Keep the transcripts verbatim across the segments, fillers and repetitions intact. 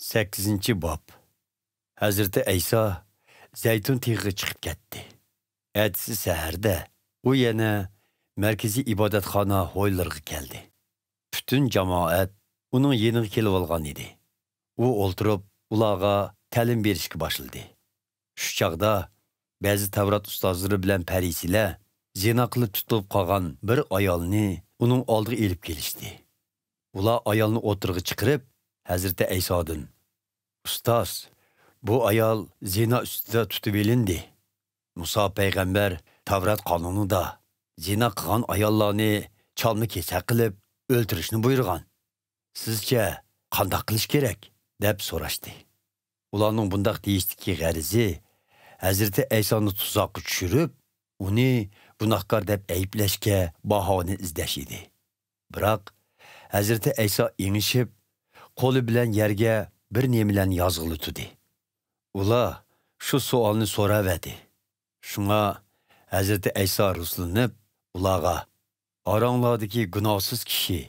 سەككىزىنچى باب. ھەزرىتى ئەيسا زەيتۇن تېغىغا چىقىپ كەتتى. ئەتىسى سەھەردە ئۇ يەنە مەركىزىي ئىبادەتخانا ھويلىرىغا كەلدى. پۈتۈن جامائەت ئۇنىڭ يېنىغا كېلىۋالغان ئىدى. ئۇ ئولتۇرۇپ، ئۇلارغا تەلىم بېرىشكە باشلىدى. شۇ چاغدا بەزى تەۋرات ئۇستازلىرى بىلەن پەرىسىيلەر زىنا قىلىپ تۇتۇلۇپ قالغان بىر ئايالنى ئۇنىڭ ئالدىغا ئېلىپ كېلىشتى. ئۇلار ئايالنى ئوتتۇرىغا چىقىرىپ، ھەزرىتى ئەيسادىن، «ئۇستاز، بۇ ئايال زىنا ئۈستىدە تۇتۇپ ئېلىندى. مۇسا پەيغەمبەر تەۋرات قانۇنىدا زىنا قىلغان ئاياللارنى چالما-كېسەك قىلىپ ئۆلتۈرۈشنى بۇيرۇغان. سىزچە قانداق قىلىش كېرەك؟» دەپ سوراشتى. ئۇلارنىڭ بۇنداق دېيىشتىكى غەرىزى ھەزرىتى ئەيسانى تۇزاققا چۈشۈرۈپ، ئۇنى گۇناھكار دەپ ئەيىبلەشكە باھانە ئىزدەش ئىدى. بىراق، ھەزرىتى ئەيسا ئېڭىشىپ، قولى بىلەن يەرگە بىر نېمىلەرنى يازغىلى تۇردى. ئۇلار شۇ سوئالنى سوراۋەردى. شۇڭا ھەزرىتى ئەيسا رۇسلىنىپ، ئۇلارغا، «ئاراڭلاردىكى گۇناھسىز كىشى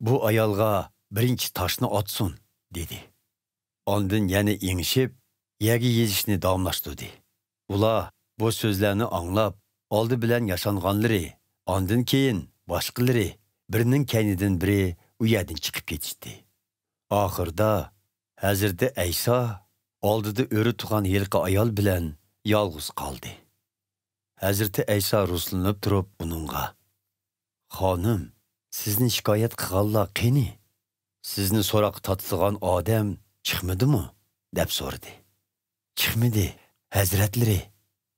بۇ ئايالغا بىرىنچى تاشنى ئاتسۇن» دېدى. ئاندىن يەنە ئېڭىشىپ، يەرگە يېزىشنى داۋاملاشتۇردى. ئۇلار بۇ سۆزلەرنى ئاڭلاپ، ئالدى بىلەن ياشانغانلىرى، ئاندىن كېيىن باشقىلىرى، بىرىنىڭ كەينىدىن بىرى ئۇ يەردىن چىقىپ كېتىشتى. ئاخىرىدا ھەزرىتى ئەيسا ئالدىدا ئۆرە تۇرغان ھېلىقى ئايال بىلەن يالغۇز قالدى. ھەزرىتى ئەيسا رۇسلىنىپ تۇرۇپ ئۇنىڭغا، «خانىم، سىزنى شىكايەت قىلغانلار قېنى؟ سىزنى سوراققا تارتىدىغان ئادەم چىقمىدىمۇ؟» دەپ سورىدى. «چىقمىدى، ھەزرەتلىرى»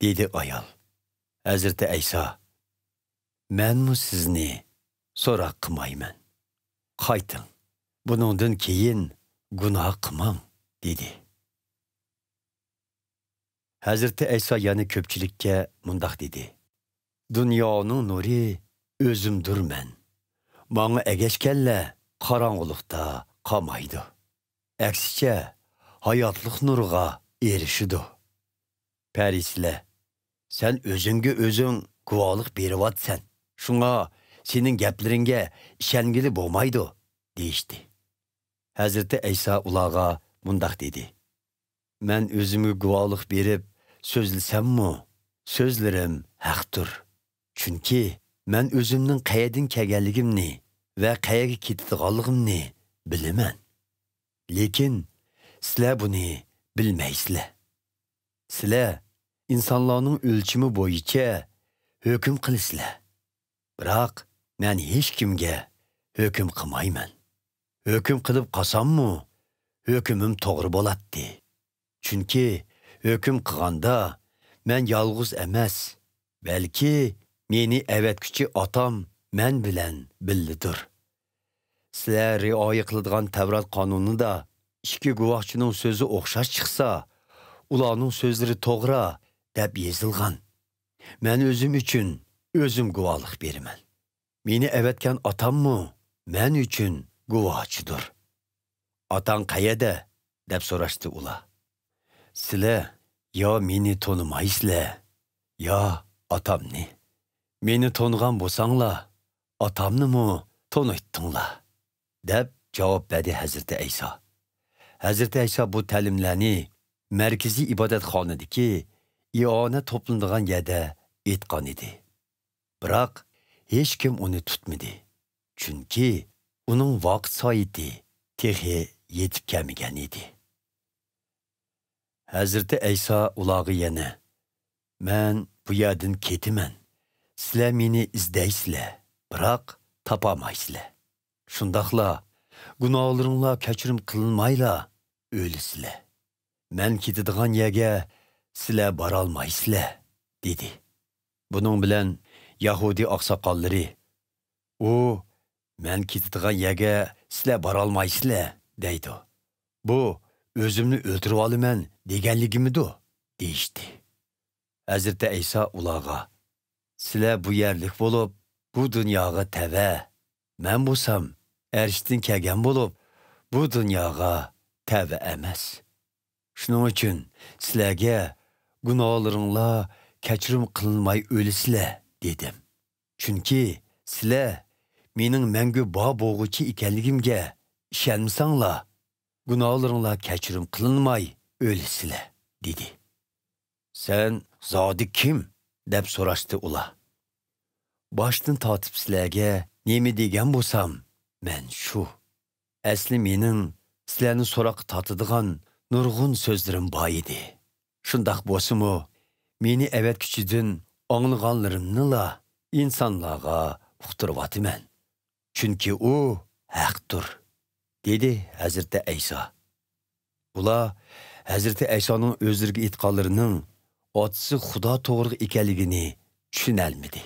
دېدى ئايال. ھەزرىتى ئەيسا، «مەنمۇ سىزنى سوراق قىلمايمەن. قايتىڭ، بۇنىڭدىن كېيىن گۇناھ قىلماڭ» دېدى. ھەزرىتى ئەيسا يەنە كۆپچىلىككە مۇنداق دېدى، «دۇنيانىڭ نۇرى ئۆزۈمدۇرمەن. ماڭا ئەگەشكەنلەر قاراڭغۇلۇقتا قالمايدۇ. ئەكسىچە، ھاياتلىق نۇرىغا ئېرىشىدۇ.» پەرىسىيلەر، «سەن ئۆزۈڭگە ئۆزۈڭ گۇۋاھلىق بېرىۋاتىسەن، شۇڭا سېنىڭ گەپلىرىڭگە ئىشەنگىلى بولمايدۇ» دېيىشتى. ھەزرىتى ئەيسا ئۇلارغا مۇنداق دېدى، «مەن ئۆزۈمگە گۇۋاھلىق بېرىپ سۆزلىسەممۇ، سۆزلىرىم ھەقتۇر. چۈنكى مەن ئۆزۈمنىڭ قەيەردىن كەلگەنلىكىمنى ۋە قەيەرگە كېتىدىغانلىقىمنى بىلىمەن. لېكىن سىلەر بۇنى بىلمەيسىلەر. سىلەر ئىنسانلارنىڭ ئۆلچىمى بويىچە ھۆكۈم قىلىسىلەر. بىراق مەن ھېچكىمگە ھۆكۈم قىلمايمەن. ھۆكۈم قىلىپ قالساممۇ، ھۆكۈمۈم توغرا بولاتتى. چۈنكى ھۆكۈم قىلغاندا مەن يالغۇز ئەمەس، بەلكى مېنى ئەۋەتكۈچى ئاتام مەن بىلەن بىللىدۇر. سىلەر رىئايە قىلىدىغان تەۋرات قانۇنىدا ئىككى گۇۋاھچىنىڭ سۆزى ئوخشاش چىقسا، ئۇلارنىڭ سۆزلىرى توغرا دەپ يېزىلغان. مەن ئۆزۈم ئۈچۈن ئۆزۈم گۇۋاھلىق بېرىمەن. مېنى ئەۋەتكەن ئاتاممۇ مەن ئۈچۈن گۇۋاھچىدۇر. ئاتاڭ قەيەردە؟» دەپ سوراشتى ئۇلار. «سىلەر يا مېنى تونۇمايسىلەر، يا ئاتامنى. مېنى تونۇغان بولساڭلار، ئاتامنىمۇ تونۇيتتۇڭلار» دەپ جاۋاب بەردى ھەزرىتى ئەيسا. ھەزرىتى ئەيسا بۇ تەلىملەرنى مەركىزىي ئىبادەتخانىدىكى ئىئانە توپلىنىدىغان يەردە ئېيتقان ئىدى. بىراق ھېچكىم ئۇنى تۇتمىدى. چۈنكى ئۇنىڭ ۋاقىت سائىتى تېخى يېتىپ كەلمىگەن ئىدى. ھەزرىتى ئەيسا ئۇلارغا يەنە، «مەن بۇ يەردىن كېتىمەن. سىلەر مېنى ئىزدەيسىلەر، بىراق تاپالمايسىلەر. شۇنداقلا گۇناھلىرىڭلار كەچۈرۈم قىلىنمايلا ئۆلىسىلەر. مەن كېتىدىغان يەرگە سىلەر بارالمايسىلەر» دېدى. بۇنىڭ بىلەن يەھۇدىي ئاقساقاللىرى، «ئۇ، مەن كېتىدىغان يەرگە سىلەر بارالمايسىلەر دەيدۇ. بۇ، ئۆزۈمنى ئۆلتۈرۈۋالىمەن دېگەنلىكىمىدۇ؟» دېيىشتى. ھەزرىتى ئەيسا ئۇلارغا، «سىلەر بۇ يەرلىك بولۇپ، بۇ دۇنياغا تەۋە. مەن بولسام ئەرشتىن كەلگەن بولۇپ، بۇ دۇنياغا تەۋە ئەمەس. شۇنىڭ ئۈچۈن سىلەرگە گۇناھلىرىڭلار كەچۈرۈم قىلىنماي ئۆلىسىلەر دېدىم. چۈنكى سىلەر مېنىڭ مەڭگۈ بار بولغۇچى ئىكەنلىكىمگە ئىشەنمىسەڭلار، گۇناھلىرىڭلار كەچۈرۈم قىلىنماي ئۆلىسىلەر» دېدى. «سەن زادى كىم؟» دەپ سوراشتى ئۇلار. «باشتىن تارتىپ سىلەرگە نېمە دېگەن بولسام، مەن شۇ. ئەسلى مېنىڭ سىلەرنى سوراققا تارتىدىغان نۇرغۇن سۆزلىرىم بار ئىدى. شۇنداق بولسىمۇ، مېنى ئەۋەتكۈچىدىن ئاڭلىغانلىرىمنىلا ئىنسانلارغا ئۇقتۇرۇۋاتىمەن. چۈنكى ئۇ ھەقتۇر» دېدى ھەزرىتى ئەيسا. ئۇلار ھەزرىتى ئەيسانىڭ ئۆزلىرىگە ئېيتقانلىرىنىڭ ئاتىسى خۇدا توغرىلىق ئىكەنلىكىنى چۈشىنەلمىدى.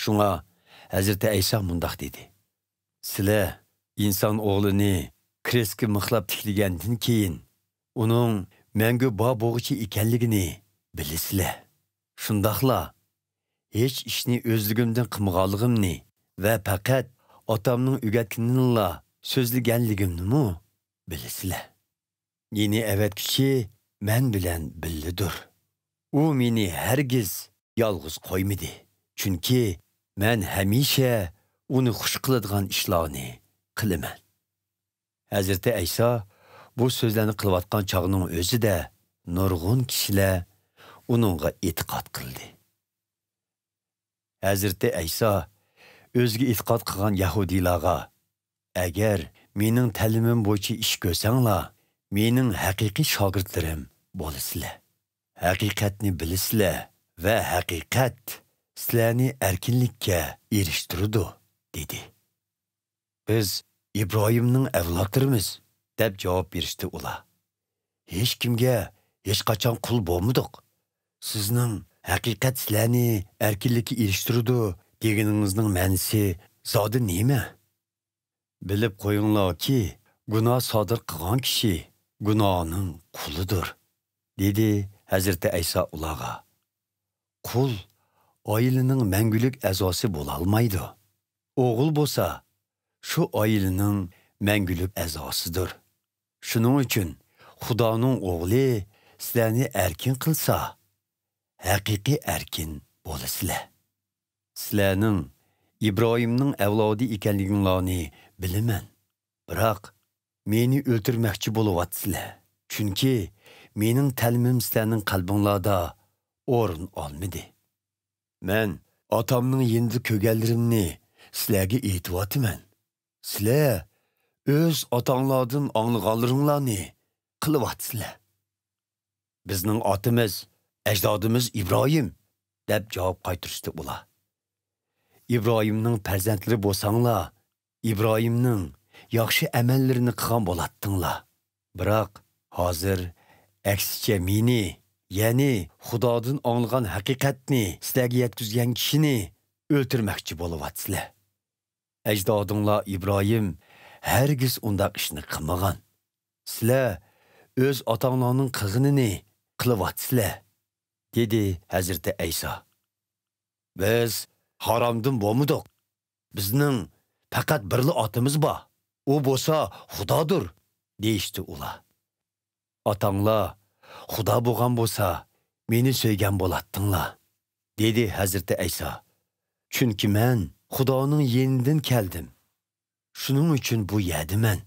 شۇڭا ھەزرىتى ئەيسا مۇنداق دېدى: «سىلەر ئىنسان ئوغلىنى كرېستكە مىخلاپ تىكلىگەندىن كېيىن، ئۇنىڭ مەڭگۈ بار بولغۇچى ئىكەنلىكىنى بىلىسىلەر. شۇنداقلا ھېچ ئىشنى ئۆزلۈكۈمدىن قىلمىغانلىقىمنى ۋە پەقەت ئاتامنىڭ ئۆگەتكىنىنىلا سۆزلىگەنلىكىمنىمۇ بىلىسىلەر. مېنى ئەۋەتكۈچى مەن بىلەن بىللىدۇر. ئۇ مېنى ھەرگىز يالغۇز قويمىدى. چۈنكى مەن ھەمىشە ئۇنى خۇش قىلىدىغان ئىشلارنى قىلىمەن.» ھەزرىتى ئەيسا بۇ سۆزلەرنى قىلىۋاتقان چاغنىڭ ئۆزىدە نۇرغۇن كىشىلەر ئۇنىڭغا ئېتىقاد قىلدى. ھەزرىتى ئەيسا ئۆزىگە ئېتىقاد قىلغان يەھۇدىيلارغا: «ئەگەر مېنىڭ تەلىمىم بويىچە ئىش كۆرسەڭلار، مېنىڭ ھەقىقىي شاگىرتلىرىم بولىسىلەر. ھەقىقەتنى بىلىسىلەر ۋە ھەقىقەت سىلەرنى ئەركىنلىككە ئېرىشتۈرىدۇ» دېدى. «بىز ئىبراھىمنىڭ ئەۋلادلىرىمىز» دەپ جاۋاب بېرىشتى ئۇلار. «ھېچكىمگە ھېچقاچان قۇل بولمىدۇق. سىزنىڭ ھەقىقەت سىلەرنى ئەركىنلىككە ئېرىشتۈرىدۇ دېگىنىڭىزنىڭ مەنىسى زادى نېمە؟ بىلىپ قويۇڭلاركى، گۇناھ سادىر قىلغان كىشى گۇناھنىڭ قۇلىدۇر» دېدى ھەزرىتى ئەيسا ئۇلارغا. «قۇل ئائىلىنىڭ مەڭگۈلۈك ئەزاسى بولالمايدۇ. ئوغۇل بولسا شۇ ئائىلىنىڭ مەڭگۈلۈك ئەزاسىدۇر. شۇنىڭ ئۈچۈن خۇدانىڭ ئوغلى سىلەرنى ئەركىن قىلسا، ھەقىقىي ئەركىن بولىسىلەر. سىلەرنىڭ ئىبراھىمنىڭ ئەۋلادى ئىكەنلىكىڭلارنى بىلىمەن. بىراق مېنى ئۆلتۈرمەكچى بولۇۋاتىسىلەر. چۈنكى مېنىڭ تەلىمىم سىلەرنىڭ قەلبىڭلاردا ئورۇن ئالمىدى. مەن ئاتامنىڭ يېنىدا كۆرگەنلىرىمنى سىلەرگە ئېيتىۋاتىمەن. سىلەر ئۆز ئاتاڭلاردىن ئاڭلىغانلىرىڭلارنى قىلىۋاتىسىلەر.» «بىزنىڭ ئاتىمىز، ئەجدادىمىز ئىبراھىم» دەپ جاۋاب قايتۇرۇشتى ئۇلار. «ئىبراھىمنىڭ پەرزەنتلىرى بولساڭلار، ئىبراھىمنىڭ ياخشى ئەمەللىرىنى قىلغان بولاتتىڭلار. بىراق ھازىر ئەكسىچە مېنى، يەنى خۇدادىن ئاڭلىغان ھەقىقەتنى سىلەرگە يەتكۈزگەن كىشىنى ئۆلتۈرمەكچى بولۇۋاتىسىلەر. ئەجدادىڭلار ئىبراھىم ھەرگىز ئۇنداق ئىشنى قىلمىغان. سىلەر ئۆز ئاتاڭلارنىڭ قىلغىنىنى قىلىۋاتىسىلەر» دېدى ھەزرىتى ئەيسا. «بىز ھارامدىن بولمىدۇق. بىزنىڭ پەقەت بىرلا ئاتىمىز بار. ئۇ بولسا خۇدادۇر» دېيىشتى ئۇلار. «ئاتاڭلار خۇدا بولغان بولسا، مېنى سۆيگەن بولاتتىڭلار» دېدى ھەزرىتى ئەيسا. «چۈنكى مەن خۇدانىڭ يېنىدىن كەلدىم. شۇنىڭ ئۈچۈن بۇ يەردىمەن.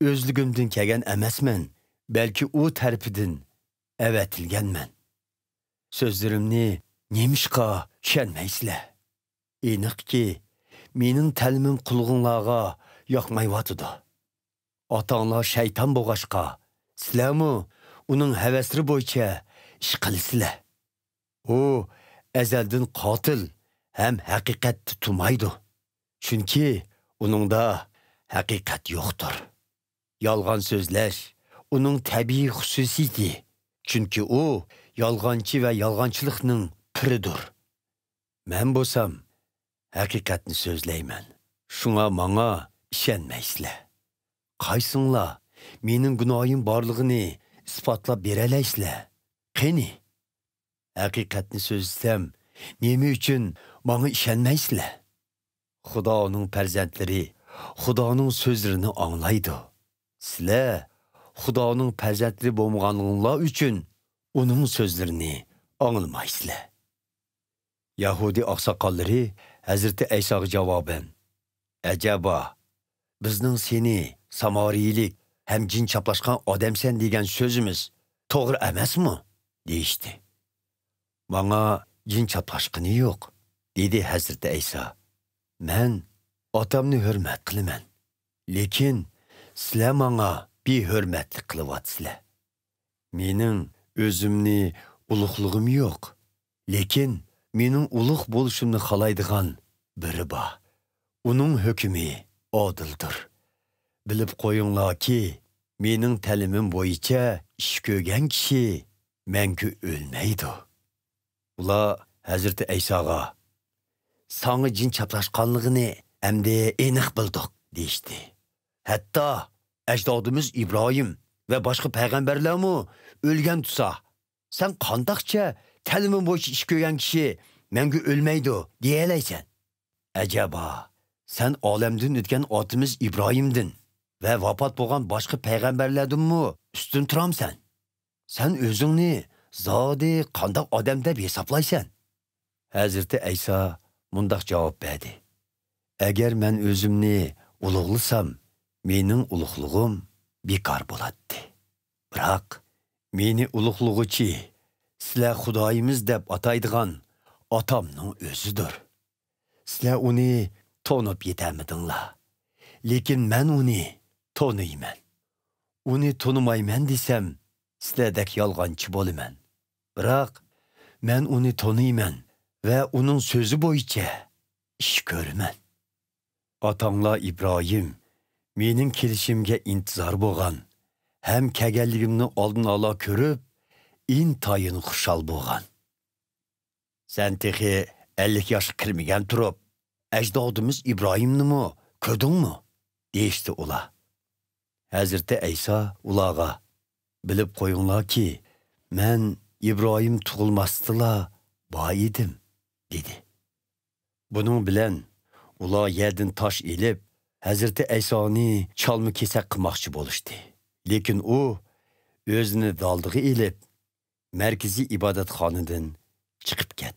ئۆزلۈكۈمدىن كەلگەن ئەمەسمەن، بەلكى ئۇ تەرىپىدىن ئەۋەتىلگەنمەن. سۆزلىرىمنى نېمىشقا چۈشەنمەيسىلەر؟ ئېنىقكى، مېنىڭ تەلىمىم قۇلىقىڭلارغا ياقمايۋاتىدۇ. ئاتاڭلار شەيتان بولغاچقا، سىلەرمۇ ئۇنىڭ ھەۋەسلىرى بويىچە ئىش قىلىسىلەر. ئۇ ئەزەلدىن قاتىل ھەم ھەقىقەتتە تۇرمايدۇ. چۈنكى ئۇنىڭدا ھەقىقەت يوقتۇر. يالغان سۆزلەش ئۇنىڭ تەبىئىي خۇسۇسىيىتى. چۈنكى ئۇ يالغانچى ۋە يالغانچىلىقنىڭ پىرىدۇر. مەن بولسام ھەقىقەتنى سۆزلەيمەن. شۇڭا ماڭا ئىشەنمەيسىلەر. قايسىڭلار مېنىڭ گۇناھىم بارلىقىنى ئىسپاتلاپ بېرەلەيسىلەر؟ قېنى؟ ھەقىقەتنى سۆزلىسەم، نېمە ئۈچۈن ماڭا ئىشەنمەيسىلەر؟ خۇدانىڭ پەرزەنتلىرى خۇدانىڭ سۆزلىرىنى ئاڭلايدۇ. سىلەر خۇدانىڭ پەرزەنتلىرى بولمىغانلىقىڭلار ئۈچۈن ئۇنىڭ سۆزلىرىنى ئاڭلىمايسىلەر.» يەھۇدىي ئاقساقاللىرى ھەزرىتى ئەيساغا جاۋابەن: «ئەجەبا، بىزنىڭ سېنى سامارىيىلىك ھەم جىن چاپلاشقان ئادەمسەن دېگەن سۆزىمىز توغرا ئەمەسمۇ؟» دېيىشتى. «ماڭا جىن چاپلاشقىنى يوق»، دېدى ھەزرىتى ئەيسا. «مەن ئاتامنى ھۆرمەت قىلىمەن. لېكىن سىلەر ماڭا بىھۆرمەتلىك قىلىۋاتىسىلەر. مېنىڭ ئۆزۈمنى ئۇلۇغلىغۇم يوق. لېكىن مېنىڭ ئۇلۇغ بولۇشۇمنى خالايدىغان بىرى بار. ئۇنىڭ ھۆكمى ئادىلدۇر. بىلىپ قويۇڭلاركى، مېنىڭ تەلىمىم بويىچە ئىش كۆرگەن كىشى مەڭگۈ ئۆلمەيدۇ.» ئۇلار ھەزرىتى ئەيساغا: «ساڭا جىن چاپلاشقانلىقىنى ئەمدى ئېنىق بىلدۇق» دېيىشتى. «ھەتتا ئەجدادىمىز ئىبراھىم ۋە باشقا پەيغەمبەرلەرمۇ ئۆلگەن تۇرسا، سەن قانداقچە تەلىمىم بويىچە ئىش كۆرگەن كىشى مەڭگۈ ئۆلمەيدۇ دېيەلەيسەن؟ ئەجەبا، سەن ئالەمدىن ئۆتكەن ئاتىمىز ئىبراھىمدىن ۋە ۋاپات بولغان باشقا پەيغەمبەرلەردىنمۇ ئۈستۈن تۇرامسەن؟ سەن ئۆزۈڭنى زادى قانداق ئادەم دەپ ھېسابلايسەن؟» ھەزرىتى ئەيسا مۇنداق جاۋاب بەردى: «ئەگەر مەن ئۆزۈمنى ئۇلۇغلىسام، مېنىڭ ئۇلۇغلۇقۇم بىكار بولاتتى. بىراق، مېنى ئۇلۇغلىغۇچى سىلەر خۇدايىمىز دەپ ئاتايدىغان ئاتامنىڭ ئۆزىدۇر. سىلەر ئۇنى تونۇپ يېتەلمىدىڭلار. لېكىن مەن ئۇنى تونۇيمەن. ئۇنى تونۇمايمەن دېسەم، سىلەردەك يالغانچى بولىمەن. بىراق، مەن ئۇنى تونۇيمەن ۋە ئۇنىڭ سۆزى بويىچە ئىش كۆرىمەن. ئاتاڭلار ئىبراھىم مېنىڭ كېلىشىمگە ئىنتىزار بولغان ھەم كەلگەنلىكىمنى ئالدىن ئالا كۆرۈپ، ئىنتايىن خۇشال بولغان. سەن تېخى ئەللىك ياشقا كىرمىگەن تۇرۇپ، ئەجدادىمىز ئىبراھىمنىمۇ كۆردۈڭمۇ؟» دېيىشتى ئۇلار. ھەزرىتى ئەيسا ئۇلارغا: «بىلىپ قويۇڭلاركى، مەن ئىبراھىم تۇغۇلماستىلا بار ئىدىم» دېدى. بۇنىڭ بىلەن ئۇلار يەردىن تاش ئېلىپ، ھەزرىتى ئەيسانى چالما كېسەك قىلماقچى بولۇشتى. لېكىن ئۇ ئۆزىنى دالدىغا ئېلىپ، مەركىزىي ئىبادەتخانىدىن چىقىپ كەتتى.